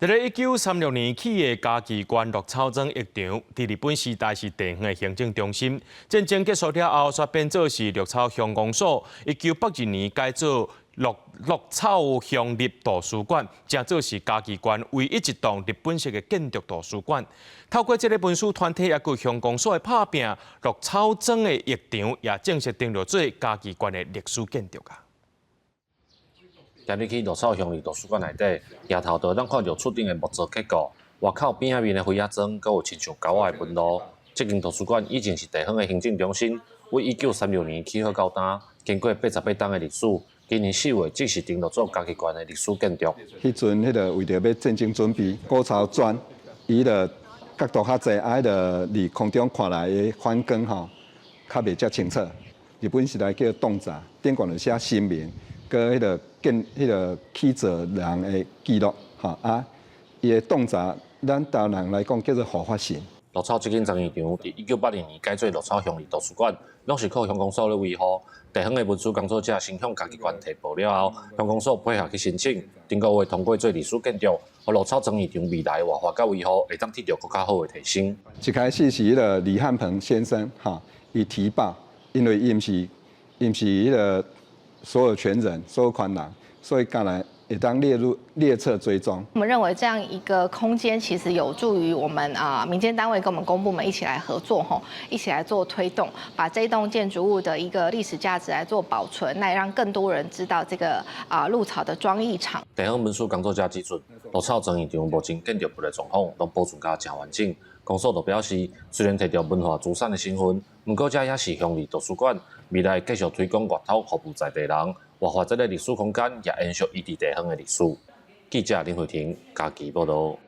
佇咧1936年起的嘉義縣鹿草莊浴場，佇日本時代是地方的行政中心。戰爭結束了後，煞變做是鹿草鄉公所。1982年改做鹿草鄉立圖書館，成做是嘉義縣唯一一棟日本式的建築圖書館。透過這個文史團體抑閣鄉公所的拍拚，鹿草莊的浴場也正式登錄做嘉義縣的歷史建築啊。今日去鹿草鄉立圖書館內底，抬頭就會當看著厝頂的木造結構，外口邊仔面的花仔莊，閣有親像狗仔的紋路。這間圖書館以前是地方的行政中心，為1936年起好到今，經過88冬的歷史，今年4月正式登錄做嘉義縣的歷史建築。彼陣彼个為著欲戰爭準備，古草磚，伊个角度較濟，啊，彼个佇空中看來的反光吼，較袂遮清楚。日本時代叫洞閘，頂懸就寫神明，閣彼个建彼个起造人的記錄，吼啊，伊的洞閘，咱台灣人來講叫做護法神。鹿草這間莊浴場，佇1982年改做鹿草鄉立圖書館，攏是靠鄉公所咧維護。地方的文史工作者先向嘉義縣提報了後，鄉公所配合去申請，頂個月通過做歷史建築，予鹿草莊浴場未來活化佮維護會當得著閣較好的提升。一開始是彼个李漢鵬先生，吼，伊提報，因為伊毋是彼个所有權人、所有權人，所以將來會當列入列冊追蹤。我們認為這樣一個空間其實有助於我們啊民間單位跟我們公部門一起來合作吼，一起來做推動，把這棟建築物的一個歷史價值來做保存，那也讓更多人知道這個啊鹿草的莊浴場。地方文史工作者指出，鹿草莊浴場目前建築物的狀況攏保存甲誠完整。公所就表示，雖然提著文化資產的身份，毋過這也是鄉立圖書館未來繼續推廣源頭服務在地人，活化這个歷史空間，也延續伊佇地方的歷史。記者林慧婷嘉義報導。